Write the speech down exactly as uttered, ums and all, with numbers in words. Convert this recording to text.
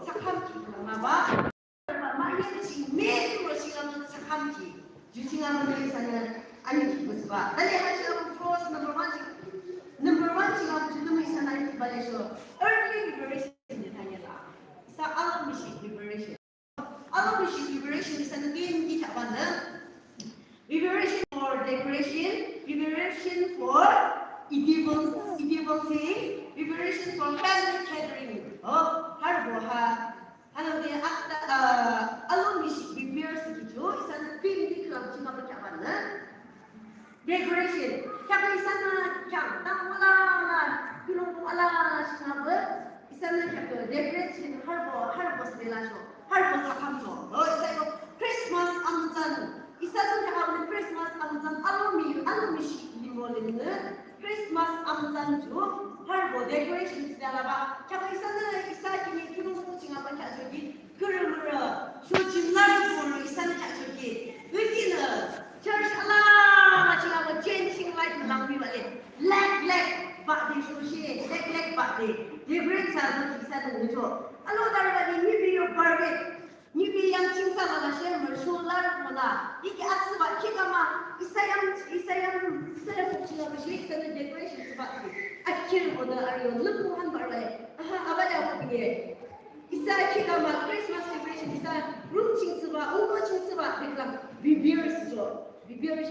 Sakamki khülang labah. Mahne ching main role ching abo sakamki. Ju ching abo nü isanü aniki busba. Tale ha ching abo first number one ching, number one ching abo ju nü isanü aniki bale sho. Early preparation de thanyela. Isa alomi shi preparation. Alomi shi preparation isanü theme ki khabanü. Preparation for decoration, preparation for edible, edible things, preparation for family gathering. Oh, harbo ha. Hanangde akta, uh, alomi shi prepare thsükhi ju isanü theme ki khülang ching abo khabanü. Decoration. Kheakü isanü kheak tang alala, kiulongpung alala ching abo. Isanü kheakü decoration harbo, harbo thsüde lasho, harbo thsakham cho. O, isa yo Christmas amütsan. Isa thsungkheak amütsan Christmas amütsan alomi, alomi shi limro limnü Christmas amütsan ju harbo decoration thsüde labah. Kheakü isanü isa kimi kiulongpung ching abo kheakchoki. Kürümürü, sho ching larü borü isanü kheakchoki. Ükhinü, church alala ching abo changing light lang mi bale. Lek lek bahde sho shi, lek lek bahde. Decoration thsüde isanü ngücho. Alo darü bale, niubi yo barbe. Niubi yang ching thsü lalashe, mür sho larü bola. Iki atsübah, kikama, isa yang, isa yang, isa yang ching abo shi, isanü decoration thsübah. Akir bola arü yo, lüpung han barbe. Aha, abale abo bine. Isa kikama Christmas decoration isa room ching thsübah, ungko ching thsübah, beklang, prepare thsücho, prepare.